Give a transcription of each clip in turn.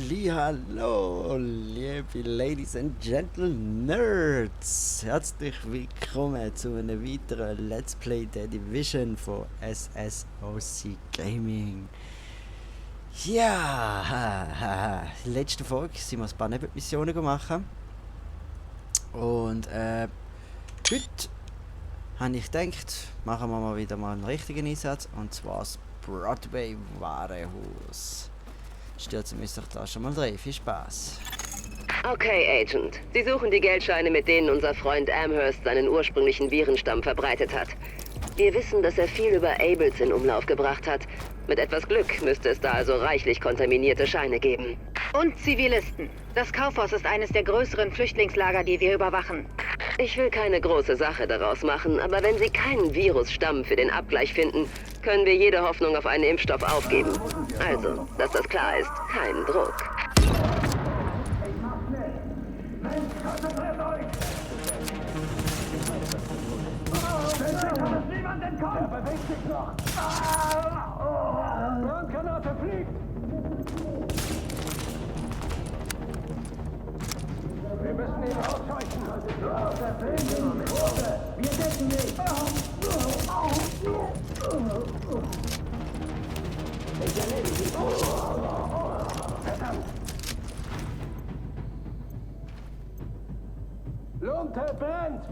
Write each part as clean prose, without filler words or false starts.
Hallihallo, liebe Ladies and Gentlemen Nerds! Herzlich willkommen zu einem weiteren Let's Play The Division von SSOC Gaming. Ja, in der letzten Folge sind wir ein paar Nebenmissionen gemacht. Und heute habe ich gedacht, machen wir mal wieder einen richtigen Einsatz, und zwar das Broadway Warenhaus. Stürzen müsst euch da schon mal rein. Viel Spaß. Okay, Agent. Sie suchen die Geldscheine, mit denen unser Freund Amherst seinen ursprünglichen Virenstamm verbreitet hat. Wir wissen, dass er viel über Ables in Umlauf gebracht hat. Mit etwas Glück müsste es da also reichlich kontaminierte Scheine geben. Und Zivilisten. Das Kaufhaus ist eines der größeren Flüchtlingslager, die wir überwachen. Ich will keine große Sache daraus machen, aber wenn Sie keinen Virusstamm für den Abgleich finden, können wir jede Hoffnung auf einen Impfstoff aufgeben. Also, dass das klar ist, kein Druck. Granate fliegt! Wir müssen ihn ausscheuchen! Wir decken dich! Ich erledige dich! Verdammt! Lunte brennt!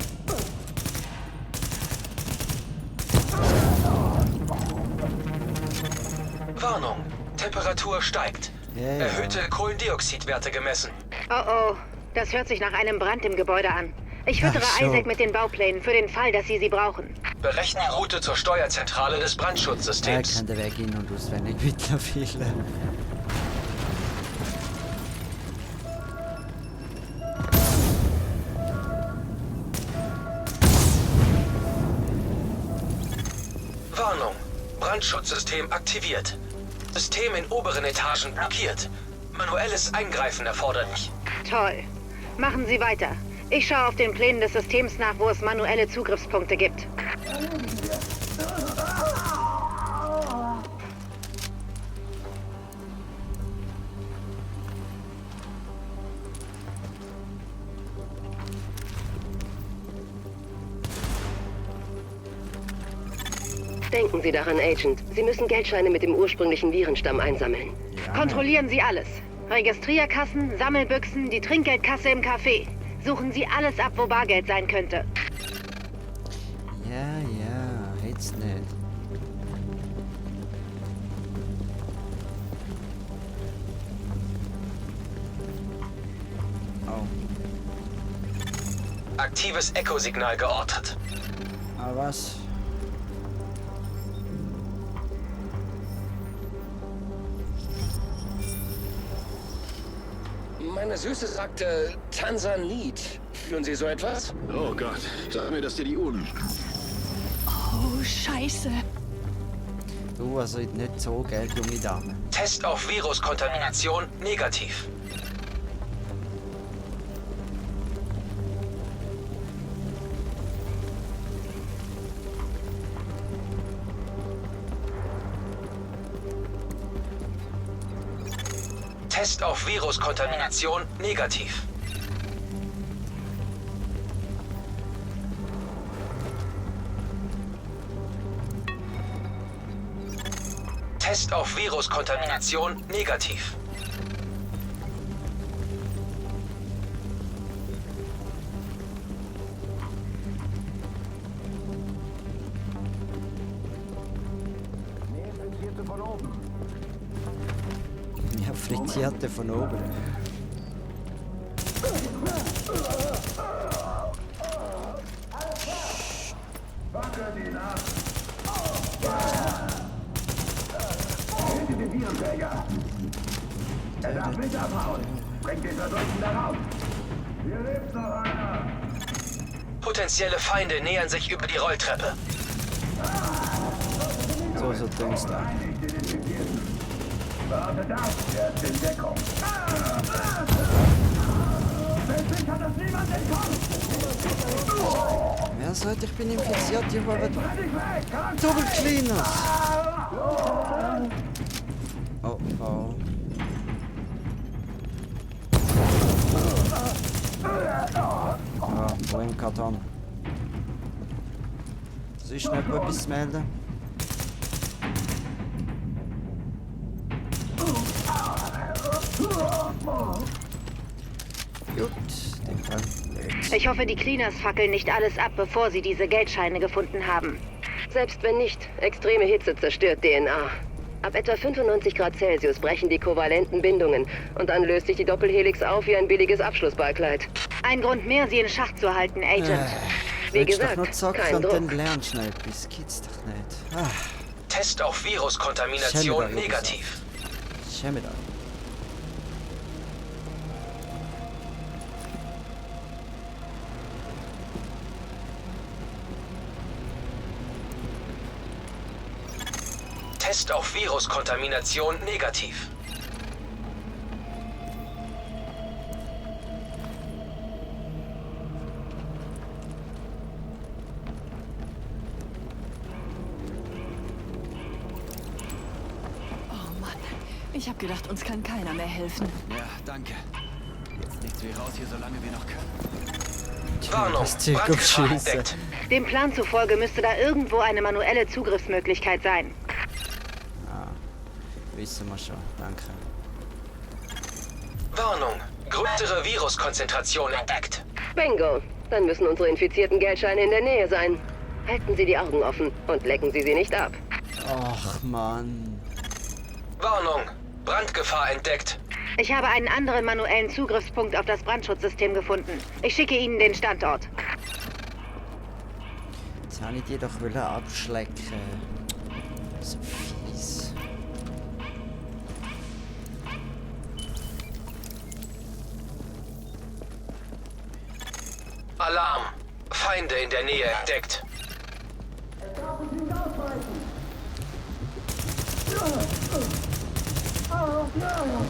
Warnung! Temperatur steigt. Erhöhte Kohlendioxidwerte gemessen. Oh, das hört sich nach einem Brand im Gebäude an. Ich füttere Isaac mit den Bauplänen für den Fall, dass Sie brauchen. Berechne die Route zur Steuerzentrale des Brandschutzsystems. Er kann den Weg in- und auswendig mittlerweile. Warnung! Brandschutzsystem aktiviert. System in oberen Etagen blockiert. Manuelles Eingreifen erforderlich. Toll. Machen Sie weiter. Ich schaue auf den Plänen des Systems nach, wo es manuelle Zugriffspunkte gibt. Denken Sie daran, Agent. Sie müssen Geldscheine mit dem ursprünglichen Virenstamm einsammeln. Kontrollieren Sie alles. Registrierkassen, Sammelbüchsen, die Trinkgeldkasse im Café. Suchen Sie alles ab, wo Bargeld sein könnte. Ja, jetzt nicht. Oh, Aktives Echo-Signal geortet. aber was? Meine Süße sagte Tansanit. Fühlen Sie so etwas? Oh Gott, sag mir, dass dir die Uhren. Oh, Scheiße. Du, also nicht so, gell, junge Dame. Test auf Viruskontamination negativ. Test auf Viruskontamination negativ. Test auf Viruskontamination negativ. Von oben! Ja, frittierte von oben. Wackel ihn ab! Töte den Virenträger! Er darf nicht abhauen! Bringt den Verdrückten da raus! Hier lebt noch einer! Potenzielle Feinde nähern sich über die Rolltreppe. So dünnst du. Warte da! Er ist in Deckung! Plötzlich hat das niemand entkommen! Wer sagt, ich bin infiziert? Ich habe Double Cleaners! Oh. Wo im Karton? Es ist noch etwas zu melden. Gut, den Fall nicht. Ich hoffe, die Cleaners fackeln nicht alles ab, bevor sie diese Geldscheine gefunden haben. Selbst wenn nicht, extreme Hitze zerstört DNA. Ab etwa 95 Grad Celsius brechen die kovalenten Bindungen und dann löst sich die Doppelhelix auf wie ein billiges Abschlussballkleid. Ein Grund mehr, sie in Schach zu halten, Agent. Wie Willst gesagt, doch noch zocken kein und Druck. dann lernst du noch etwas. Geht's doch nicht. Ah, Test auf Viruskontamination Schäme da, negativ. schäme da. Test auf Viruskontamination negativ. Oh Mann, ich habe gedacht, uns kann keiner mehr helfen. Ja, danke. Jetzt nichts wie raus hier, solange wir noch können. Warnung, das Zeug Brandgefahr abschießen. entdeckt. Dem Plan zufolge müsste da irgendwo eine manuelle Zugriffsmöglichkeit sein. Wissen wir schon. Danke. Warnung, größere Viruskonzentration entdeckt. Bingo! Dann müssen unsere infizierten Geldscheine in der Nähe sein. Halten Sie die Augen offen und lecken Sie sie nicht ab. Ach, Mann. Warnung, Brandgefahr entdeckt. Ich habe einen anderen manuellen Zugriffspunkt auf das Brandschutzsystem gefunden. Ich schicke Ihnen den Standort. Jetzt habe ich die doch abschlecken. So fies. Alarm, Feinde in der Nähe entdeckt. Oh. Keine Ahnung.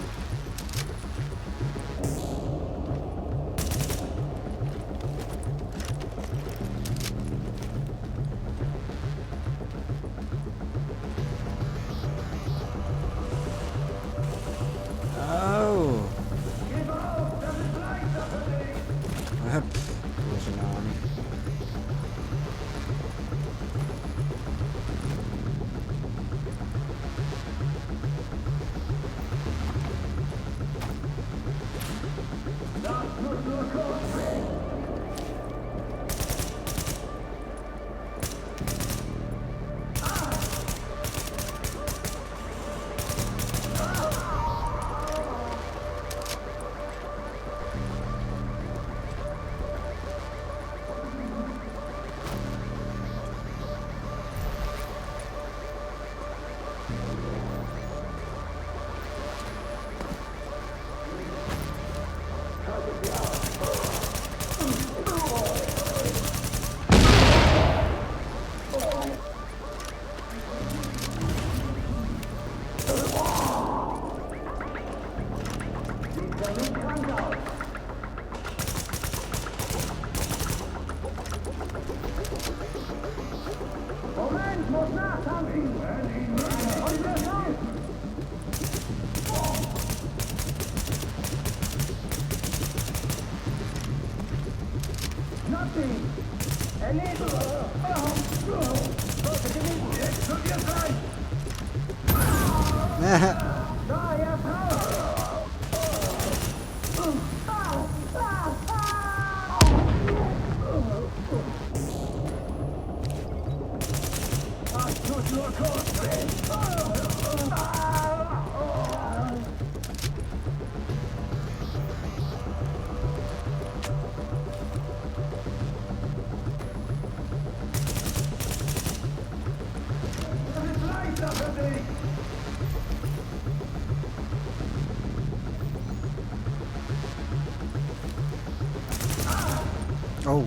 Oh.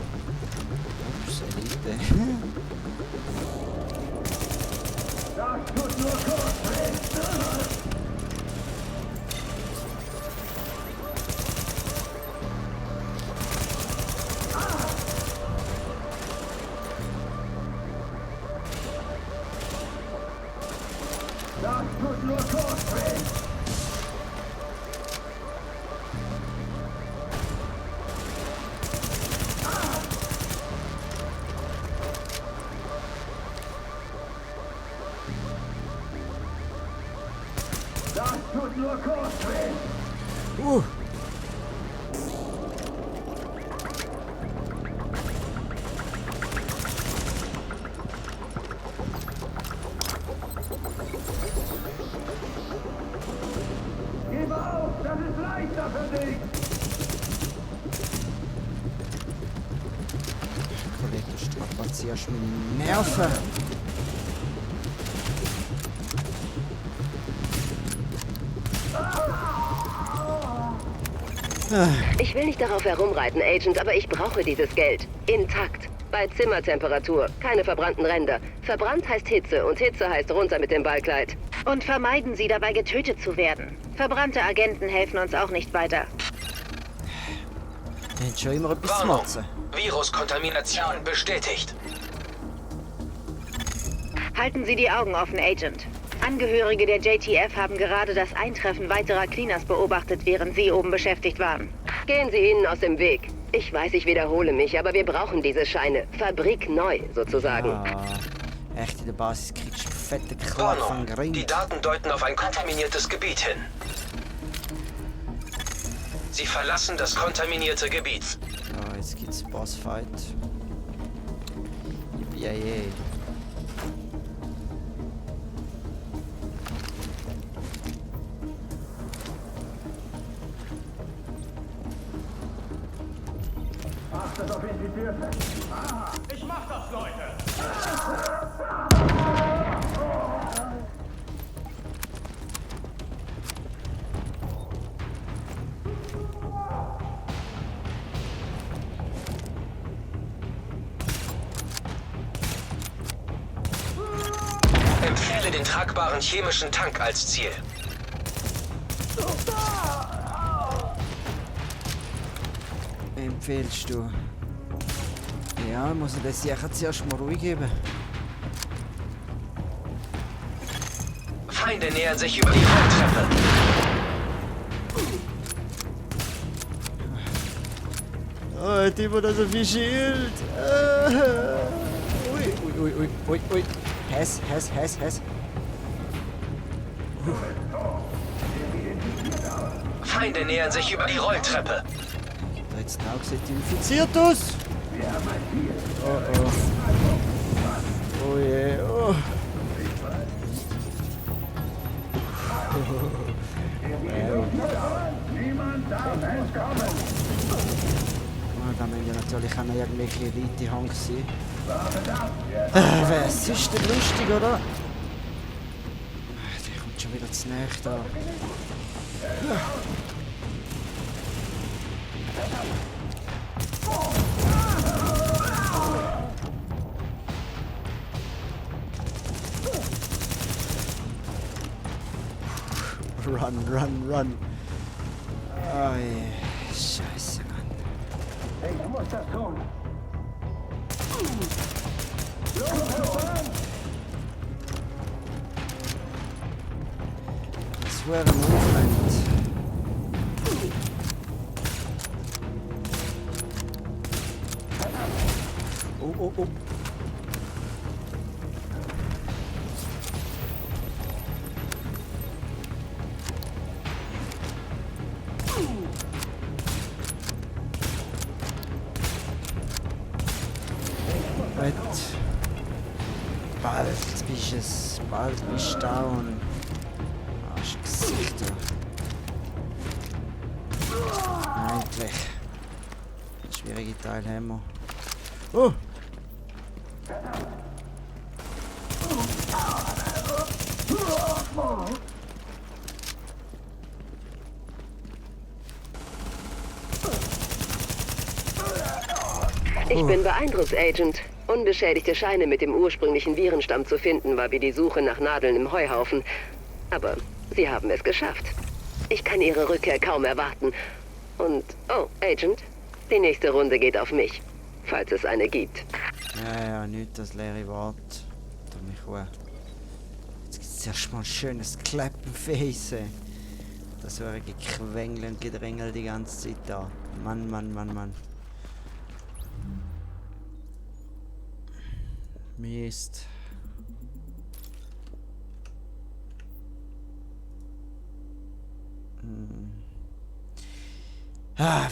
Ups, er liegt der. Kollege, du strapazierst meine Nerven. Ich will nicht darauf herumreiten, Agent, aber ich brauche dieses Geld. Intakt. Bei Zimmertemperatur. Keine verbrannten Ränder. Verbrannt heißt Hitze und Hitze heißt runter mit dem Ballkleid. Und vermeiden Sie dabei, getötet zu werden. Verbrannte Agenten helfen uns auch nicht weiter. Wir haben schon immer etwas zu Warnung. motzen. Viruskontamination bestätigt. Halten Sie die Augen offen, Agent. Angehörige der JTF haben gerade das Eintreffen weiterer Cleaners beobachtet, während Sie oben beschäftigt waren. Gehen Sie ihnen aus dem Weg. Ich weiß, ich wiederhole mich, aber wir brauchen diese Scheine. Fabrik neu, sozusagen. Ah, echt, in der Basis kriegst du fette Klapp von Warnung. Grind. Die Daten deuten auf ein kontaminiertes Gebiet hin. Sie verlassen das kontaminierte Gebiet. Oh, jetzt gibt's Bossfight. Yippie. Achtet auf Infizierte. Ich mach das, Leute! Empfehle den tragbaren chemischen Tank als Ziel. Empfehlst du? Ja, muss ich das sicher zuerst mal ruhig geben. Feinde nähern sich über die Rolltreppe. Oh, hat immer da so viel Schild. Ui. Hess. Feinde nähern sich über die Rolltreppe. Da jetzt auch sieht infiziert aus. Oh. Oh je, oh. Niemand darf entkommen. Da müssen ja natürlich auch noch irgendwelche Elite-Hang sein. Was ist denn lustig, oder? Der kommt schon wieder zu nahe da. Run. Oh je, Scheiße, Mann. Ich muss das tun. Das wäre ein Movement. Oh. Bald bist du down. Arschgesichter. Endlich. Schwierige Teil haben wir. Oh! Ich bin beeindruckt, Agent. Unbeschädigte Scheine mit dem ursprünglichen Virenstamm zu finden, war wie die Suche nach Nadeln im Heuhaufen. Aber Sie haben es geschafft. Ich kann Ihre Rückkehr kaum erwarten. Und, oh, Agent, die nächste Runde geht auf mich, falls es eine gibt. Ja, nicht das leere Wort. Da mich auch. Jetzt gibt es erstmal ein schönes Kleppenface. Das wäre Gequengel und Gedrängel die ganze Zeit da. Mann. Mist.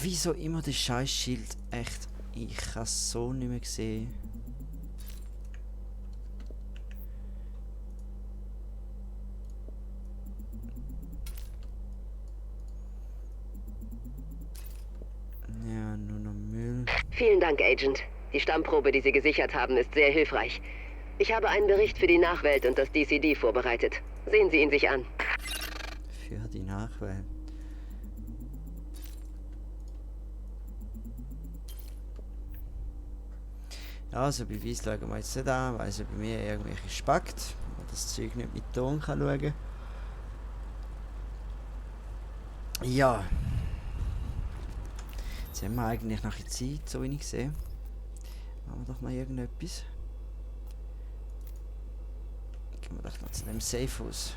Wieso immer das Scheißschild? Echt, ich habe es so nicht mehr gesehen. Vielen Dank, Agent. Die Stammprobe, die Sie gesichert haben, ist sehr hilfreich. Ich habe einen Bericht für die Nachwelt und das DCD vorbereitet. Sehen Sie ihn sich an. Für die Nachwelt. Ja, also Beweis schauen wir jetzt nicht an, weil es bei mir irgendwelche spackt. Und das Zeug nicht mit Ton kann schauen. Ja. Jetzt haben wir eigentlich noch eine Zeit, so wie ich sehe. Machen wir doch mal irgendetwas. Gehen wir doch noch zu dem Safe aus.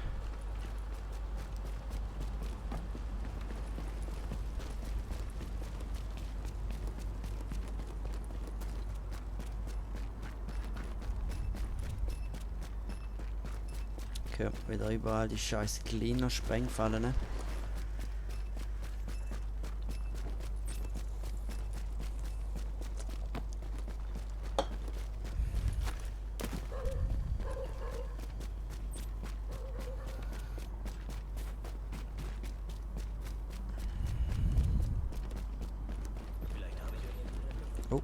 Okay, wieder überall die scheiß kleinen Sprengfallen. Ne? Oh.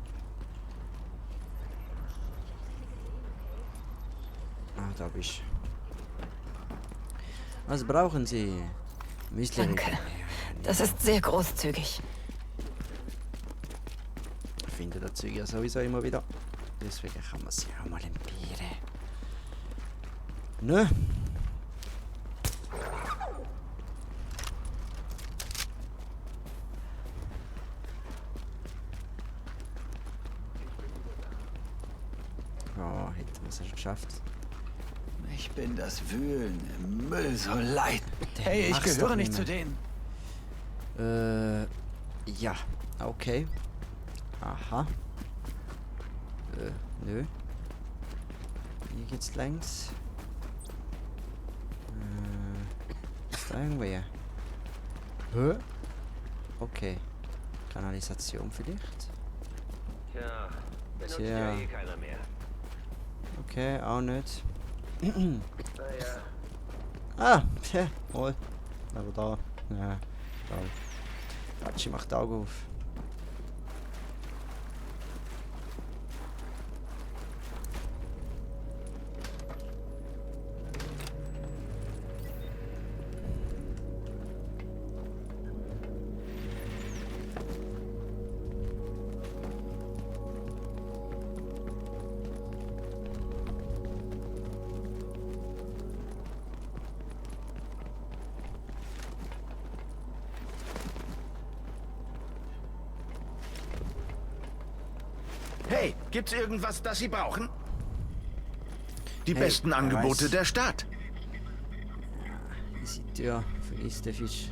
Ah, da bist du. Was brauchen Sie? Müsli. Danke. Das ist sehr großzügig. Ich finde das Zeug ja sowieso immer wieder. Deswegen kann man sie auch mal empfehlen. Ne? Oh, hätten wir es ja schon geschafft. Ich bin das Wühlen im Müll so leid. Der Hey, ich macht's gehöre doch nicht nicht zu denen. Ja, okay. Aha. Nö. Hier geht's längs. Ist da irgendwer? Hä? Okay. Kanalisation vielleicht? Tja, benutzt Tja. ja eh keiner mehr. Okay, auch nicht. Naja, Ah, tja, wohl. Aber da. Ja, da. Hatschi macht die Augen auf. Hey, gibt's irgendwas, das Sie brauchen? Die Hey, besten wer Angebote weiß. der Stadt. Easy Tür, vergiss den Fisch.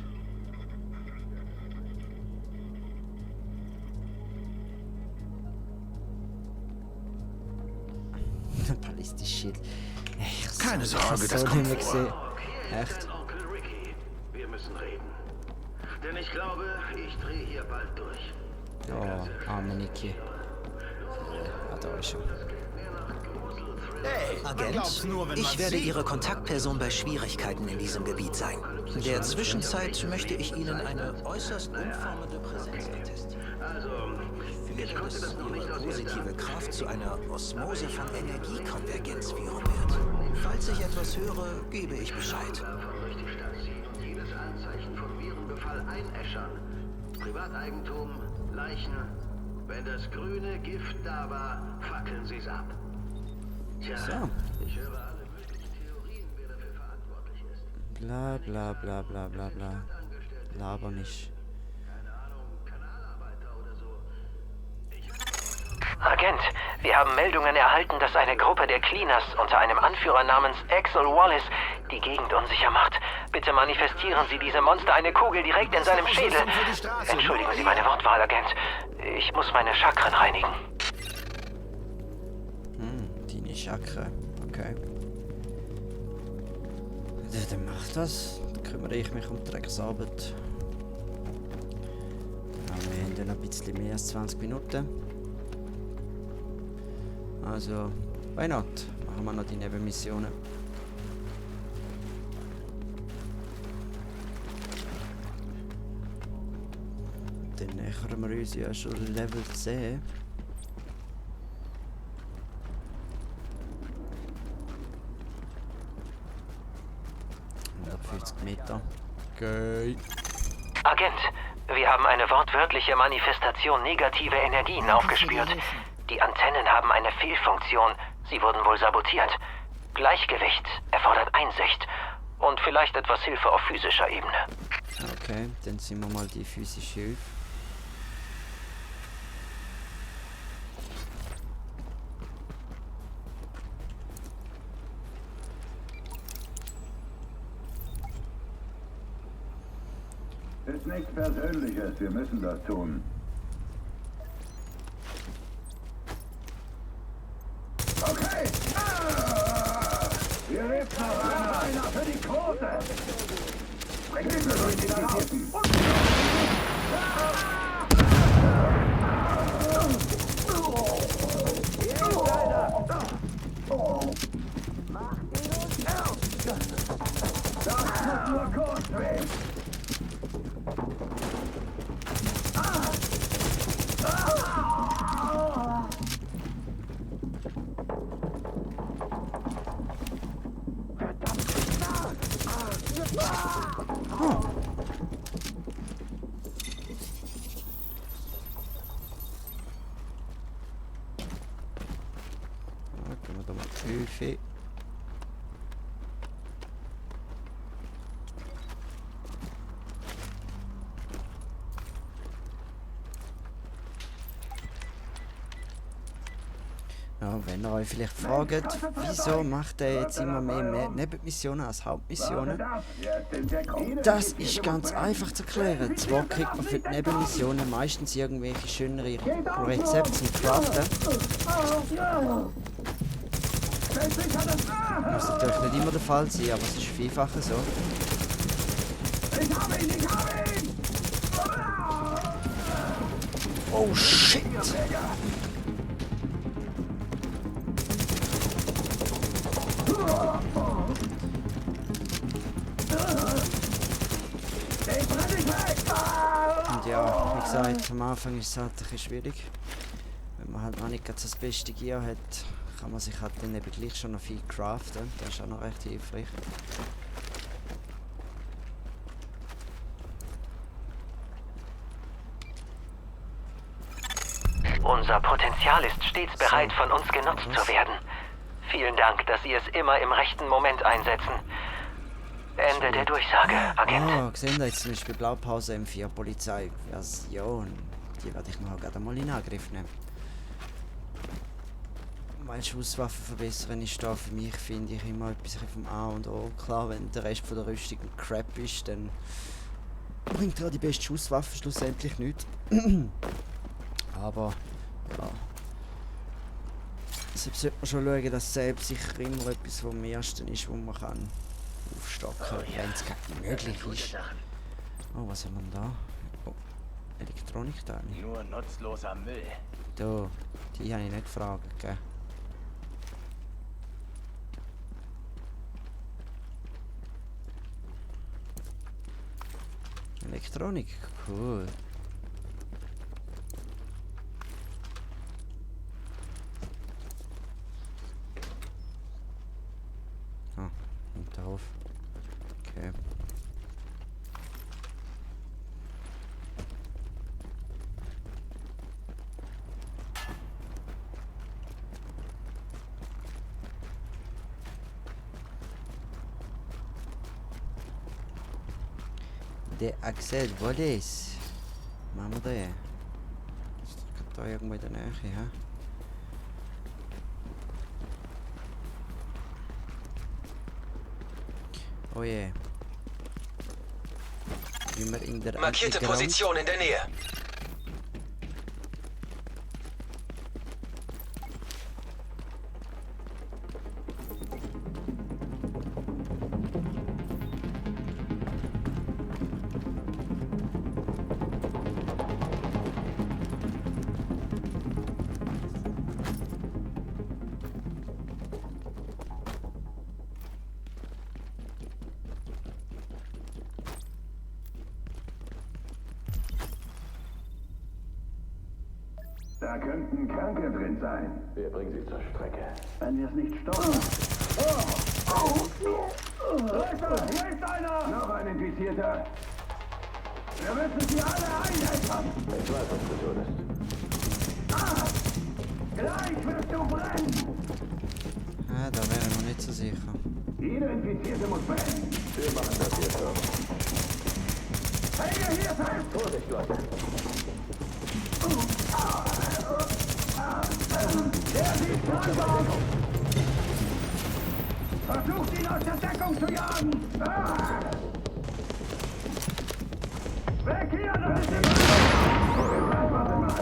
Ballistisches Schild. Ich Keine so- Sorge, ich das so kommt nicht mehr vor. gesehen. Hier ist Echt? dein Onkel Ricky. Wir müssen reden. Denn ich glaube, ich drehe hier bald durch. Oh, arme Niki. Ah, da ist er. Agent, ich werde Ihre Kontaktperson bei Schwierigkeiten in diesem Gebiet sein. In der Zwischenzeit möchte ich Ihnen eine äußerst umformende Präsenz attestieren. Ich fühle, dass Ihre positive Kraft zu einer Osmose von Energiekonvergenz führen wird. Falls ich etwas höre, gebe ich Bescheid. Durch die Stadt ziehen und jedes Anzeichen von Virenbefall einäschern. Privateigentum, Leichen. Wenn das grüne Gift da war, fackeln Sie's ab. Tja, So. ich höre alle möglichen Theorien, wer dafür verantwortlich ist. Bla bla bla bla bla bla. Laber nicht. Keine Ahnung, Kanalarbeiter oder so. Agent, wir haben Meldungen erhalten, dass eine Gruppe der Cleaners unter einem Anführer namens Axel Wallace die Gegend unsicher macht. Bitte manifestieren Sie diesem Monster eine Kugel direkt in seinem Schädel. Entschuldigen Sie meine Wortwahl, Agent. Ich muss meine Chakren reinigen. Deine Chakra. Okay. Ja, dann mach das. Dann kümmere ich mich um die Drecksarbeit. Ja, wir haben dann noch ein bisschen mehr als 20 Minuten. Also, why not? Machen wir noch die Nebenmissionen. Dann nähern wir uns ja schon Level 10. 150 Meter. Okay. Agent, wir haben eine wortwörtliche Manifestation negativer Energien aufgespürt. Die Antennen haben eine Fehlfunktion. Sie wurden wohl sabotiert. Gleichgewicht erfordert Einsicht und vielleicht etwas Hilfe auf physischer Ebene. Okay, dann sind wir mal die physische Hilfe. Ist nichts Persönliches, wir müssen das tun. Okay! Hier lebt noch einer für die Quote! Bring Hilfe durch die Graniten! Das muss nur kurz weg! Gehen wir da mal die Hilfe. Ja, wenn ihr euch vielleicht fragt, wieso macht er jetzt immer mehr Nebenmissionen als Hauptmissionen? Das ist ganz einfach zu erklären. Zwar kriegt man für die Nebenmissionen meistens irgendwelche schönere Rezepte zum Craften. Muss natürlich nicht immer der Fall sein, aber es ist vielfacher so. Oh shit! Und ja, wie gesagt, am Anfang ist es halt ein bisschen schwierig. Wenn man halt noch nicht ganz das beste Gear hat, kann man sich halt dann eben gleich schon noch viel craften. Das ist auch noch recht hilfreich. Unser Potenzial ist stets bereit, von uns genutzt zu werden. Vielen Dank, dass Sie es immer im rechten Moment einsetzen. Ende der Durchsage, Agent. Oh, gesehen da jetzt zum Beispiel Blaupause M4 Polizei-Version. Die werde ich noch gerade mal in Angriff nehmen. Weil Schusswaffen verbessern ist da für mich, finde ich, immer etwas vom A und O. Klar, wenn der Rest von der Rüstung ein Crap ist, dann bringt ja die beste Schusswaffe schlussendlich nichts. Aber ja. Deshalb sollte man schon schauen, dass selbst sicher immer etwas vom Ersten ist, wo man kann aufstocken, wenn es gerade möglich ist. Oh, was haben wir denn da? Oh, Elektronikteile. Nur nutzloser Müll. Da, die habe ich nicht gefragt, gell? Elektronik, cool. Ah, Hinterhof. Okay. Der Axel, wo ist? Machen wir den? Ist da irgendwo in der Nähe, hä? Oh je. Wie wir in der Markierte Position in der Nähe. Da könnten Kranke drin sein. Wir bringen sie zur Strecke. Wenn wir es nicht stoppen. Hier ist einer! Noch ein Infizierter. Wir müssen sie alle einhämmern. Ich weiß, was zu tun ist. Gleich wirst du brennen. Ah, da wäre ich noch nicht so sicher. Jeder Infizierte muss brennen. Wir machen das hier schon. Hänge hier fest! Vorsicht, Leute. Der sieht krank aus! Versucht ihn aus der Deckung zu jagen! Weg hier, das ist die Warte mal!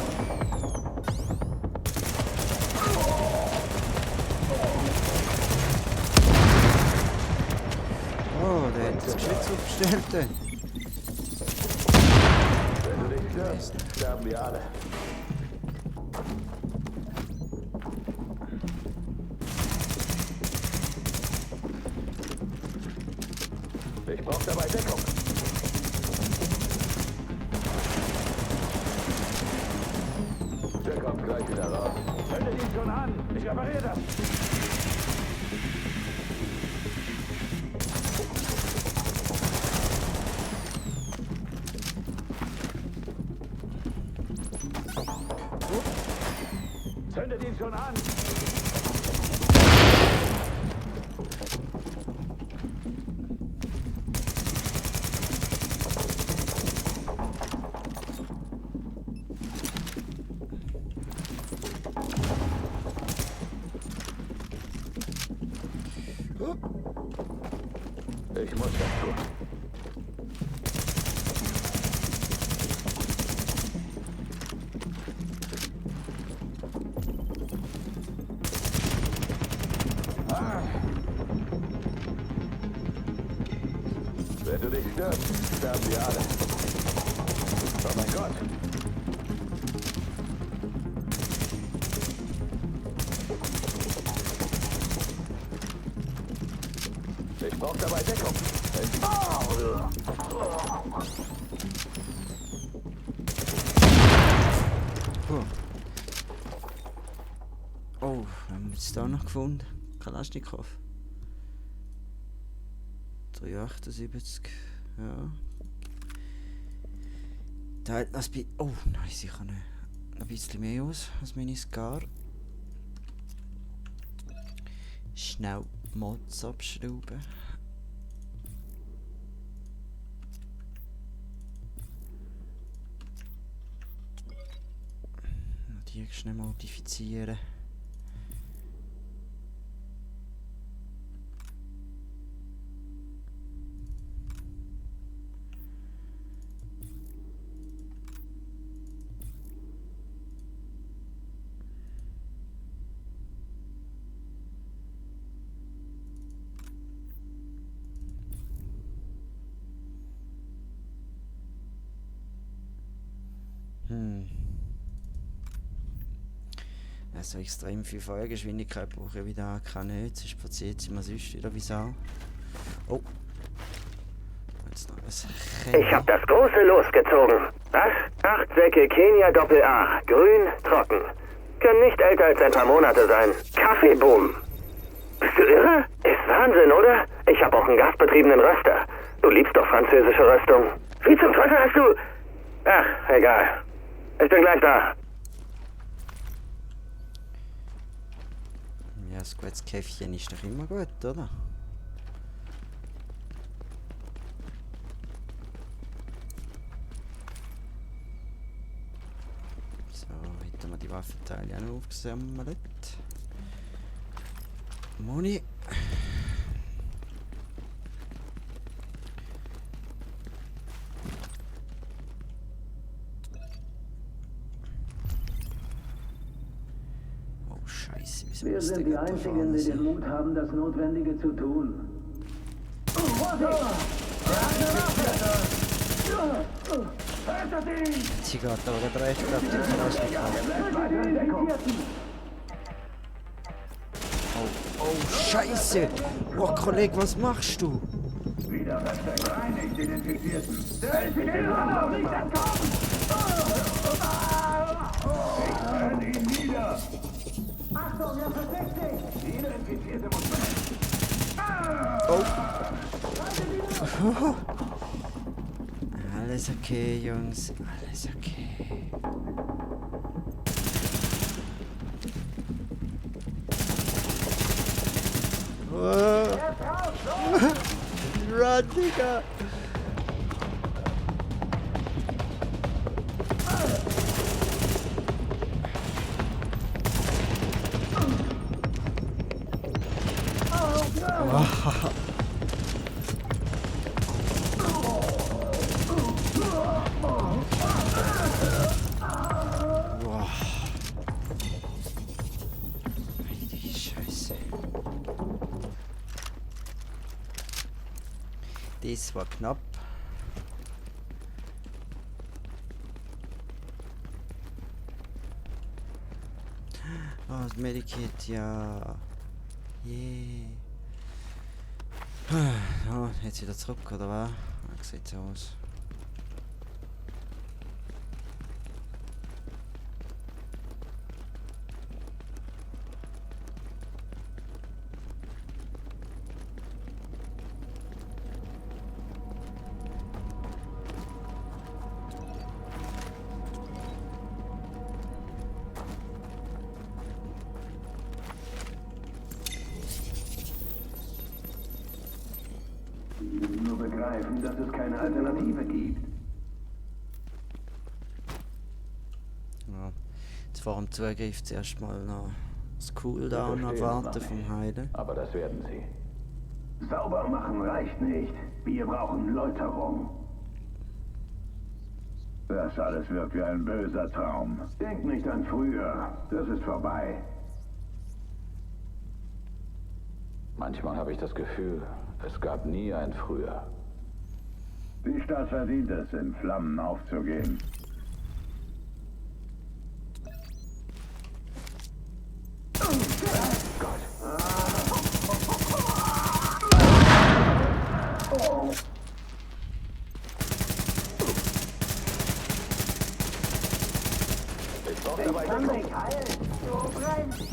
Oh, der hat das Geschütz aufgestellt. Wenn du dich störst, sterben wir alle. Ich brauche dabei Deckung. Der kommt gleich wieder raus. Zündet ihn schon an! Ich repariere das! Zündet ihn schon an! Ich muss das tun. Wenn du dich störst, sterben wir alle. Oh mein Gott. Ich brauche dabei Deckung. Oh, haben wir es da noch gefunden? Kalaschnikow. 378, ja. Da hat noch ein oh, nein, sicher nicht. Ein bisschen mehr aus als meine Scar. Schnell Mods abschrauben. Die schnell modifizieren. Also extrem viel Feuergeschwindigkeit brauche ich wieder kann nicht, sonst verzieht sie mir sonst wieder wie Sau. Oh. Jetzt noch ein Ich hab das große losgezogen. Was? 8 Säcke Kenia Doppel A. Grün, trocken. Können nicht älter als ein paar Monate sein. Kaffeeboom. Bist du irre? Ist Wahnsinn, oder? Ich hab auch einen gasbetriebenen Röster. Du liebst doch französische Röstung. Wie zum Teufel hast du... Ach, egal. Ich bin gleich da. Ja, das gutes Käffchen ist doch immer gut, oder? So, hätten wir die Waffenteile auch noch aufgesammelt. Moni. Wir sind die Einzigen, die den Mut haben, das Notwendige zu tun. Sie geht aber gerade recht auf den Kalaschnikow. Oh, Scheiße! Oh, Kollege, was machst du? Wieder gereinigt, den Infizierten. Der Infizierte hat noch nicht entkommen! Ich brenne Alles okay, Jungs. Alles okay. Oh. Run, Digga! Oh. Das war knapp. Oh, das Medikit, ja. Yeah. Oh, jetzt wieder zurück, oder was? Wie sieht's aus? Nur begreifen, dass es keine Alternative gibt. Ja. Jetzt vor dem Zugriff zuerst mal noch das Cooldown abwarten vom Heilen. Aber das werden Sie. Sauber machen reicht nicht. Wir brauchen Läuterung. Das alles wirkt wie ein böser Traum. Denk nicht an früher. Das ist vorbei. Manchmal habe ich das Gefühl, es gab nie ein Früher. Die Stadt verdient es, in Flammen aufzugehen. Ich kann mich heilen. Du brennst.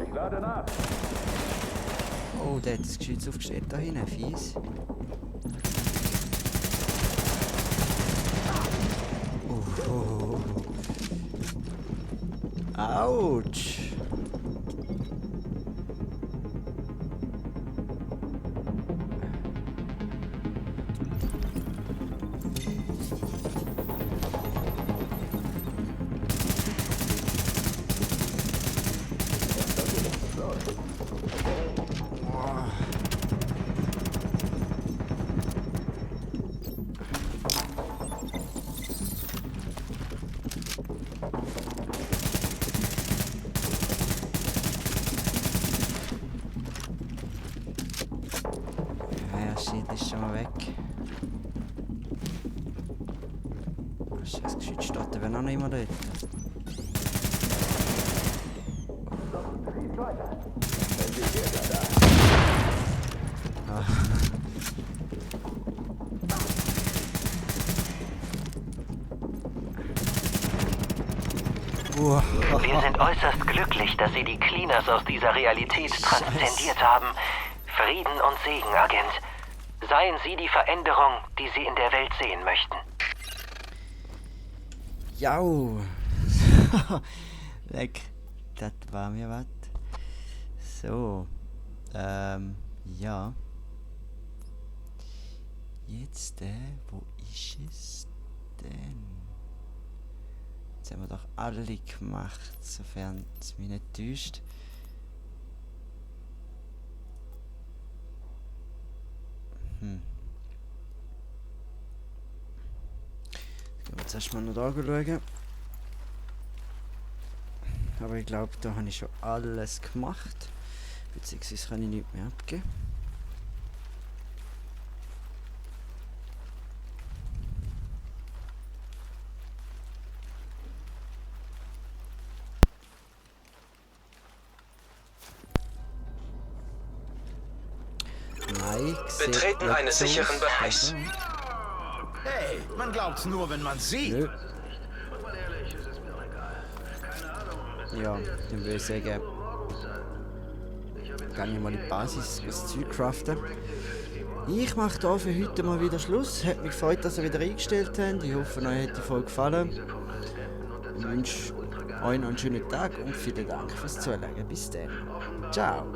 Ich lade nach. Oh, der hat das Geschütz aufgestellt da hinten, fies. Oh. Autsch! Shit, ist schon mal weg. Oh, scheiß Geschütz steht aber noch nicht mal dort. Ah. Wir sind äußerst glücklich, dass Sie die Cleaners aus dieser Realität transzendiert haben. Frieden und Segen, Agent. Seien Sie die Veränderung, die Sie in der Welt sehen möchten. Jau! Weg. Das war mir was. So. Ja. Jetzt, wo ist es denn? Jetzt haben wir doch alle gemacht, sofern es mich nicht täuscht. Gehen wir jetzt erstmal noch da schauen. Aber ich glaube, da habe ich schon alles gemacht. Beziehungsweise kann ich nichts mehr abgeben. Nein, Betreten eines sicheren Bereichs. Hey, man glaubt's nur, wenn man sieht. Nö. Ja, dann würde ich sagen, gehe ich mal in die Basis das Zeug craften. Ich mache hier für heute mal wieder Schluss. Hat mich gefreut, dass ihr wieder eingestellt habt. Ich hoffe, euch hat die Folge gefallen. Ich wünsche euch noch einen schönen Tag und vielen Dank fürs Zuhören. Bis dann. Ciao.